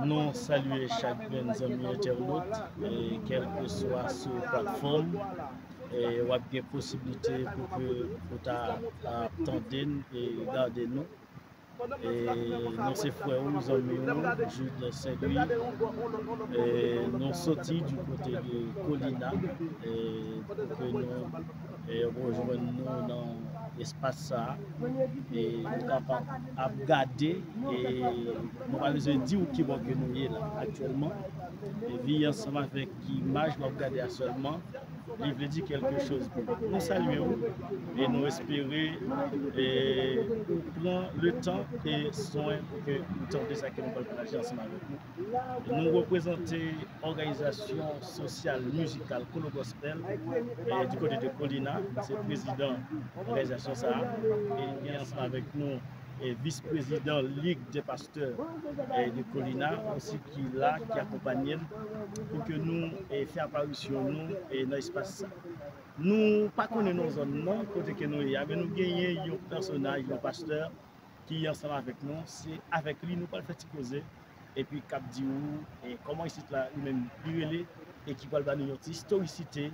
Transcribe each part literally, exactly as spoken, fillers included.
Nou salye chak grenn zanmi entènot, e kèlkeswa sou platfòm, e w ap gen posiblite pou ke ou ta ap tande n e gade nou. E nou se frè ou, zanmi ou, Jude Saint-Louis. E nou soti du kote de Kolina, e pou ke nou e rejwenn nou nan espas sa a, e nou kapab ap gade, e nou pa bezwen di w ki bò ke nou ye la aktyèlman. E vi ansanm avèk imaj w ap gade a sèlman, li vle di kèlke choz pou nou. Nou salye w e nou espere, e ou pran le tan e swen pou ke ou tande sa ke nou pral pataje ansanm avèk nou. Nou reprezante òganizasyon sosyal mizikal Kolo Gospel, e du kote de Kolina, se prezidan òganizasyon sa a. E gen ansanm avèk nou e vis prezidan Lig de Pastè e de Kolina osi ki la, ki akonpanye n pou ke nou e fè aparisyon nou e nan espas sa. Nou pa konnen non zòn nan kote ke nou ye a, men nou genyen yon pèsonaj, yon pastè ki ansanm avèk nou. Se avèk li nou pral fè ti koze, epi k ap di ou e kòman isit la li menm li rele, e ki pral ba nou yon ti istorisite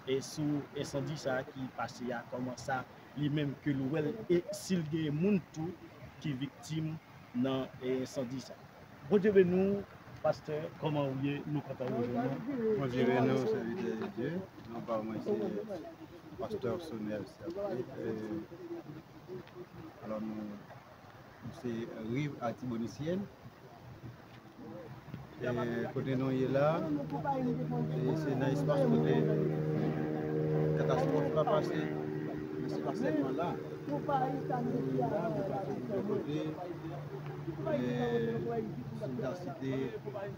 e sou ensandi sa a ki pase a, kòman sa li menm ke l wè l, e si l gen moun tou ki viktim nan e ensandi sa a. Bondye beni w, pastè, kòman ou ye? Nou kontan rejwenn ou. Bondye beni w, sèvitè de Dye. Non pa mwen se pastè Sonel Serge. E, alò nou, nou se Rive Artibonisienne. E kote nou ye la, e se nan espas kote katastwòf la pase, men se pa sèlman la. Nou ye la, nou pase plizyè kote, e si m ta site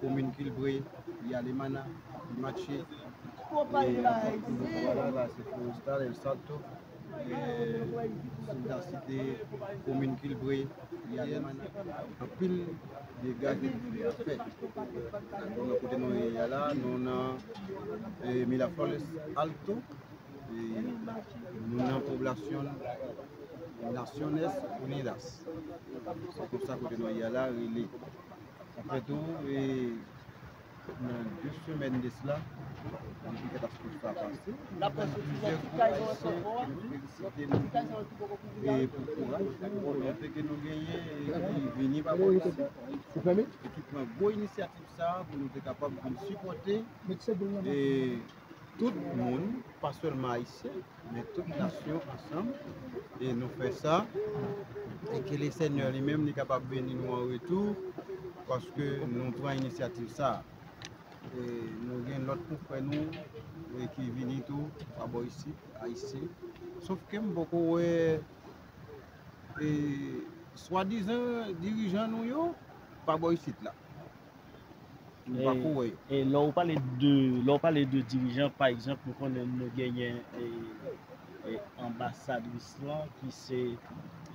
komin Kilbre, Yalemana, Matche, e la, la se Florestal, El Salto, e si m ta site komin Kilbre, Yalemana, anpil dega ke dife a fè. Nou nan kote nou ye a la, nou nan e, Miraflores Alto, e nou nan poblasyon Naciones Unidas. Se konsa kote nou ye a la rele. Anfèt, tou, e, nan de semèn de sila, depi katastwòf sa pase, nou jwenn plizyè gwoup ayisyen ki vin felisite nou e pou kouraj, pou volonte ke nou genyen e ki vini pa bò isit, e ki pran gwo inisyativ sa a pou nou te kapab vin sipòte e tout moun, pa sèlman ayisyen, men tout nasyon ansanm, e nou fè sa, e ke Lesenyè li menm li kapab beni nou an retou, paske nou pran inisyativ sa a. E nou gen lòt konfrè nou e ki vini tou pa bò isit, ayisyen. Sòf ke m poko wè e swadizan dirijan nou yo pa bò isit la. M pa ko wè yo. E lè w pale de, lè w pale de dirijan, pa egzanp, nou konnen nou genyen e, e anbasadris lan ki se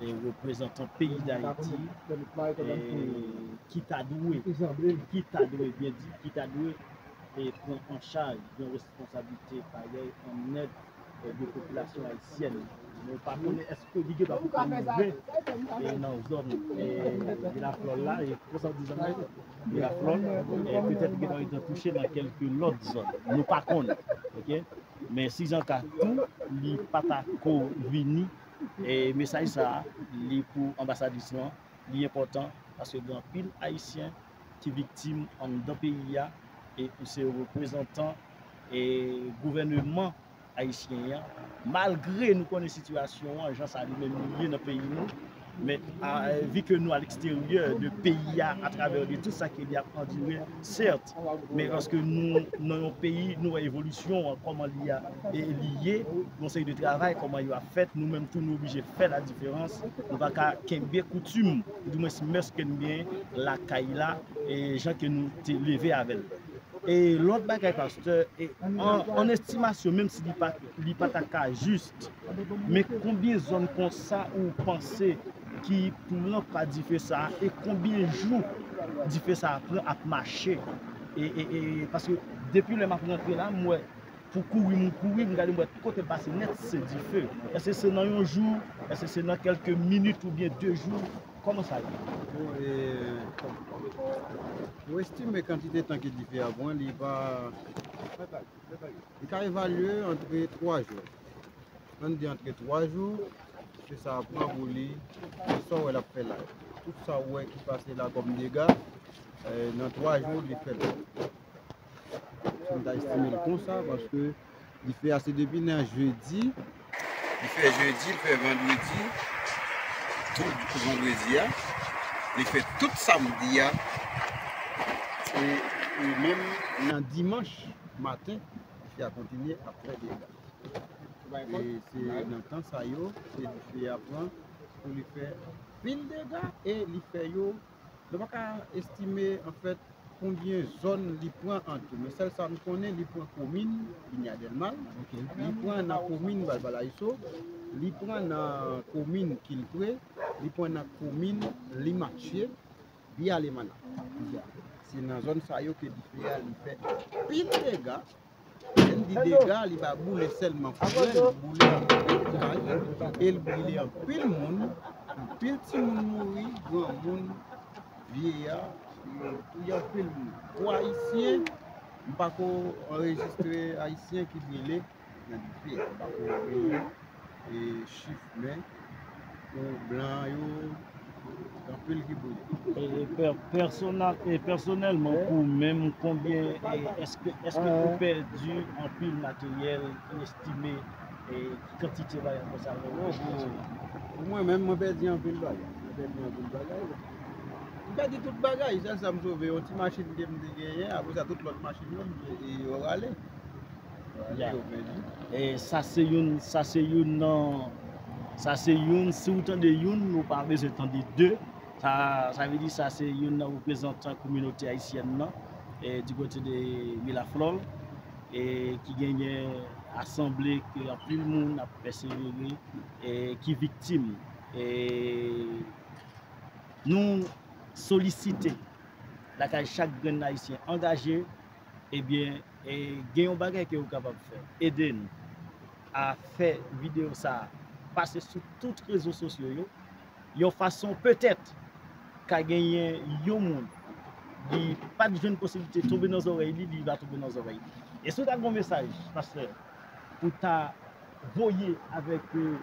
e reprezantan peyi Dayiti, e ki ta dwe, ki ta dwe, byen di, ki ta dwe e pran an chaj yon responsablite parèy an èd e de popilasyon ayisyèn. Nou pa konnen èske li gentan rive e nan zòn e Vilaflò la, e konsa w di zòn la, Vilaflò, e petèt li gentan rive touche nan kèlke lòt zòn. Nou pa konnen, oke? Men si jan ka tou, li pa ta ko vini, e mesaj sa a, li pou anbasadris lan, li enpòtan, paske gen anpil ayisyen ki viktim anndan peyi a, e pou se reprezantan e gouvèneman ayisyen an, malgre nou konnen sitiyasyon an, jan sa li menm li ye nan peyi nou, men a, vi ke nou a leksteryè de peyi a, atravè de tout sa ke li ap andire, sèt, men paske nou nan yon peyi, nou wè evolisyon an, kòman li a, e li ye, yon seri de travay, kòman yo ap fèt, nou menm tou nou oblije fè la diferans, nou pa ka kenbe koutim, ou di mwens mès ke n gen lakay la, e jan ke nou te leve avè l. E lòt bagay, pastè, e an, an estimasyon, menm si li pa, li pa ta ka jis, men konbyen zòn konsa ou panse ki pran pa dife sa a, e konbyen jou dife sa a pran ap mache? E, e, e, paske depi lè m ap rantre la, m wè pou kouri, m kouri, m gade, m wè tout kote m pase nèt, se dife. Èske se nan yon jou? Èske se nan kèlke minit oubyen de jou? Kòman sa ye? Bon, e, Yo estime kantite tan ke dife a pran, li pa, li ka evalye antre twa jou. Ann di antre twa jou, dife sa a pran pou li, sa w wè l ap fè la. Tout sa w wè ki pase la kòm dega, eh, nan twa jou, li fè l. Si m ta estime l konsa, paske dife a se depi nan jedi, li fè jedi, li fè vandredi, tout vandredi a, li fè tout samdi a, e, e menm nan dimanch maten, dife a kontinye ap fè dega. E se nan tan sa yo, ke dife a pran pou li fè pil dega, e li fè yo Nou pa ka estime, anfèt, konbyen zòn li pran an tou, men sèl sa m konnen, li pran komin Vinyadèlmal, li pran nan komin Valparaíso, li pran nan komin Kilpré, li pran nan komin Limache, Via Alemana. Se nan zòn sa yo ke dife a li fè pil dega. Lè n di dega, li pa boule sèlman fwè, li boule anpil kay, e l brile anpil moun, anpil timoun mouri, granmoun, vyeya, li touye anpil moun. Pou Ayisyen, m pa ko anrejistre Ayisyen ki brile nan dife a, m pa ko genyen e chif, men pou blan yo, anpil ki boule. E, e pè-, pèsona-, e pèsonèlman, pou ou menm, konbyen, e, èske, èske ou pèdi anpil materyèl, ou estime, e, ki kantite bagay konsa? Non, pou, pou mwen menm, mwen pèdi anpil bagay. Mwen pèdi anpil bagay. Mwen pèdi tout bagay. Sèl sa m sove, yon ti machin ke m te genyen, apre sa, tout lòt machin yo, m, e, yo rale. Ya. E sa se youn, sa se youn nan, sa se youn, si w tande youn, ou pa bezwen tande de. Sa, sa vle di sa se youn nan reprezantan kominote ayisyèn nan, e, di kote de Miraflores, e, ki genyen asanble ke anpil moun ap pèsevere, e, ki viktim. E, nou solisite lakay chak grenn ayisyen angaje, ebyen, e, gen yon bagay ke ou kapab fè. Ede n a fè videyo sa a pase sou tout rezo sosyo yo, yon fason petèt ka genyen yon moun li pa t jwenn posiblite tonbe nan zòrèy li, li va tonbe nan zòrèy li. E si w ta gen yon mesaj, pastè, pou ta voye avèk, e,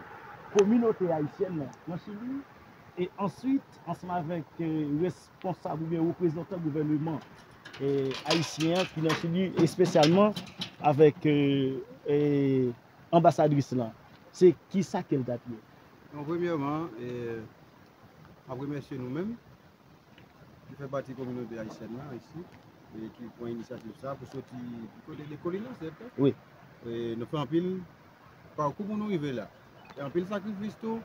kominote ayisyèn nan, nan Chili, e answit, ansanm avèk, e, responsab oubyen reprezantan gouvèneman, e, ayisyen an ki nan Chili, espesyalman avèk, e, e, anbasadris lan, se kisa ke l t ap ye? Bon, premyèman, e, m ap remèsye nou menm ki fè pati kominote ayisyèn nan isi, e ki pran inisyativ sa pou soti du côté de Colinas, se vre? Wi. E nou fè anpil pakou pou nou rive la. E anpil sakrifis tou,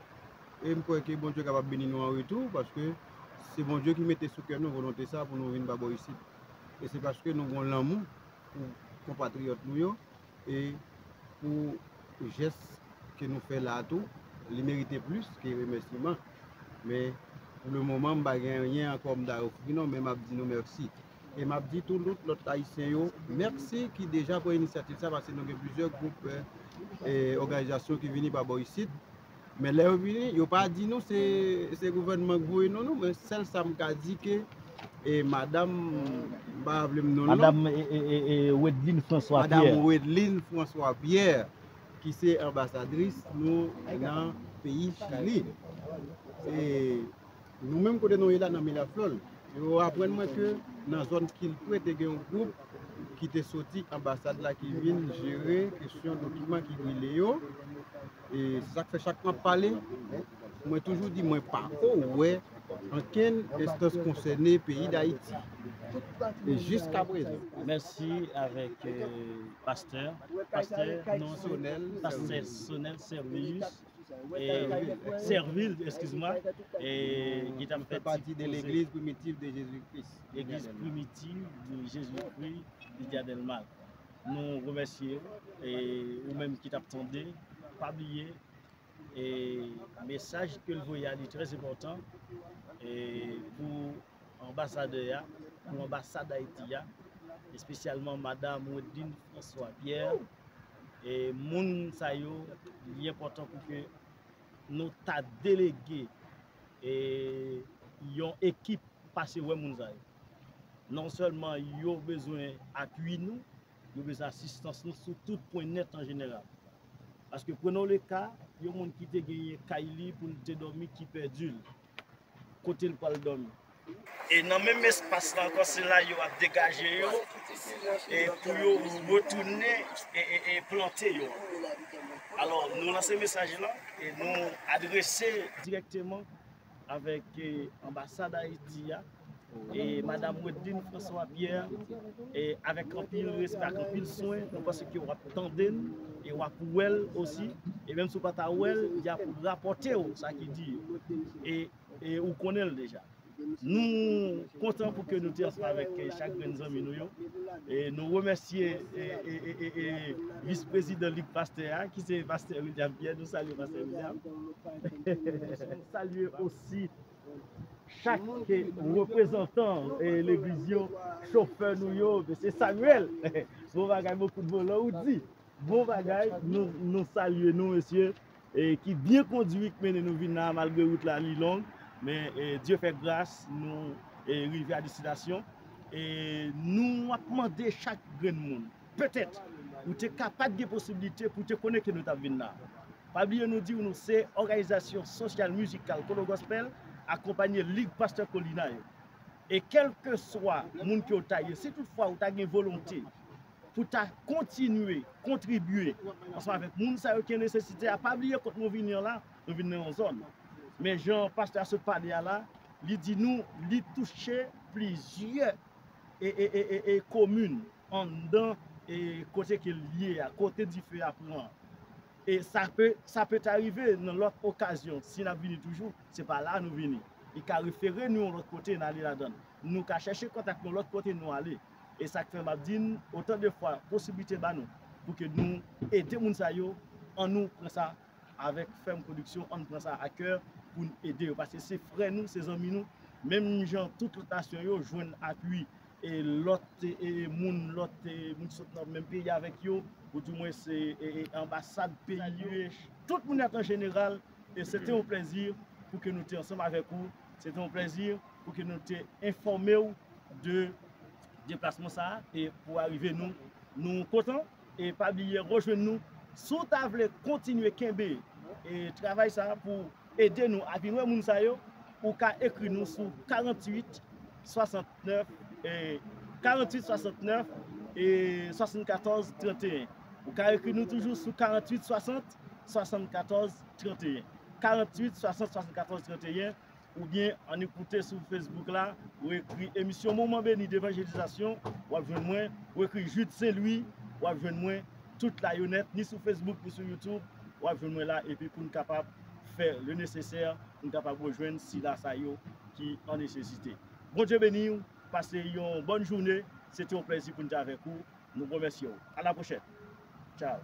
e m kwè ke Bondye kapab beni nou an retou, paske se Bondye ki mete sou kè nou volonte sa pou nou vin pa bò isit. E se paske nou gen lanmou pou konpatriyòt nou yo, e pou jès ke nou fè la a tou, li merite plis ke remèsiman. Men, pou le moman, m pa gen anyen ankò m ta ofri non, men m ap di nou mèsi. E m ap di tou lòt, lòt ayisyen yo, mèsi ki deja pran inisyativ sa, paske nou gen plizyè gwoup, e, e, òganizasyon ki vini pa bò isit. Men lè yo vini, yo pa di nou se, se gouvènman k voye nou, non, men sèl sa m ka di ke, e, madanm, m pa vle m non, non. Madanm, e, e, e, e, Wedline François Pierre. Madanm Wedline François Pierre, ki se anbasadris nou nan peyi Chili. E, Nou menm kote nou ye la nan Miraflores, yo aprann mwen ke nan zòn Kilpré te gen yon gwoup ki te soti anbasad la ki vin jere kesyon dokiman ki brile yo. E se sa k fè chak mwen ap pale, mwen toujou di mwen pa ko wè ankenn enstans konsène peyi Dayiti. E jiskaprezan. Mèsi avèk, euh, pastè, pastè, non, Sonel, pastè Servius. Sonel Servius. E, Servil, eskiz mwen, e, ki t ap fè ti koze. Legliz Primitif de Jezi Kris. Legliz Primitif de Jezi Kris, Vidya Del Mar. Nou remèsye w, e, ou menm ki t ap tande, pa bliye, e, mesaj ke l voye a, li trè enpòtan, e, pou anbasadè a, pou anbasad Ayiti a, espesyalman madanm Wedline François Pierre, e moun sa yo, li enpòtan pou ke nou ta delege, e, yon ekip pase wè moun sa yo. Non sèlman yo bezwen apui nou, yo bezwen asistans nou sou tout pwen nèt an jeneral. Paske prenons le cas, yon moun ki te genyen kay li pou l te dòmi ki pèdi l, kote l pral dòmi. E nan menm espas la ankò, se la yo ap degaje yo e pou yo retounen e, e, e plante yo. Alò, nou lanse mesaj la e nou adrese dirèkteman avèk eh, anbasad Ayiti a, e Madam Wedlin François Pierre, e avèk anpil respè, ak anpil swen, nou panse ke w ap tande n e w ap wè l osi, e menm si w pa ta wè l, y ap rapòte w sa ki di yo. E, e ou konnen l deja. Nou kontan pou ke nou te ansanm avèk eh, chak grenn zanmi nou yo. E nou remèsye eh, eh, eh, eh, eh, vis prezidan Lig Pastè a, ki se pastè William Pierre. Nou salye pastè William. Nou salye osi chak reprezantan eh, legliz yo, chofè nou yo, mesye Samuel. Bon bagay, bon kout volan, ou di. Bon bagay, nou, nou salye nou, mesye, e ki byen kondui, k mennen nou vin la, malgre wout la li long, men e, Dye fè gras, nou e, rive a destinasyon. E nou ap mande chak grenn moun, petèt, ou te ka pa t gen posiblite pou te konnen ke nou t ap vin la. Pa bliye nou di w nou se òganizasyon sosyal mizikal Kolo Gospel, akonpanye Lig Pastè Kolina yo. E kèlkeswa moun ke w ta ye, si toutfwa ou ta gen volonte pou ta kontinye kontribye ansanm avèk moun sa yo ki an nesesite a, pa bliye kot nou vini an la, nou vin nan yon zòn. Men jan pastè a sot pale a la, li di nou li touche plizyè e, e, e, e, e komin anndan e kote ke l ye a, kote dife a pran. E sa pe, sa pe ta rive nan lòt okazyon, si n ap vini toujou, se pa la nou vini. Li ka refere nou yon lòt kote, n ale ladan l. Nou ka chèche kontak yon lòt kote nou ale. E sa k fè m ap di n, otan de fwa posiblite ba nou pou ke nou ede moun sa yo, ann nou pran sa avèk Fèm Pwodiksyon, ann pran sa a kè pou n ede yo. Paske se frè nou, se zanmi nou. Menm jan tout lòt nasyon yo jwenn apui e lòt e, e, moun, lòt e, moun ki sot nan menm peyi avèk yo, ou di mwen se e, e, anbasad peyi yo, tout moun nèt an jeneral, e se te yon plèzi pou ke nou te ansanm avèk ou, se te yon plèzi pou ke nou te enfòme w de deplasman sa a e pou arive nou, nou kontan e pa bliye rejwenn nou. Si w ta vle kontinye kenbe e travay sa a pou ede nou a vin wè moun sa yo, ou ka ekri nou sou karannwit swasantnèf, e, karannwit swasantnèf, e, swasannkatòz tranteyen. Ou ka ekri nou toujou sou karannwit swasant swasannkatòz tranteyen. Karannwit swasant swasannkatòz tranteyen, oubyen annik moute sou Facebook la, ou ekri emisyon Moman Beni Devanjelizasyon, w ap jwenn mwen, ou ekri Jude Saint Louis, w ap jwenn mwen, tout la yo nèt, ni sou Facebook, ni sou YouTube, w ap jwenn mwen la, epi pou n kapab fè le nesesè, pou n kapab rejwenn sila sa yo ki an nesesite. Bondye beni w, pase yon bòn jounen, se te yon plèzi pou n te avèk ou, nou remèsye w. A la pwochèn. Tchao.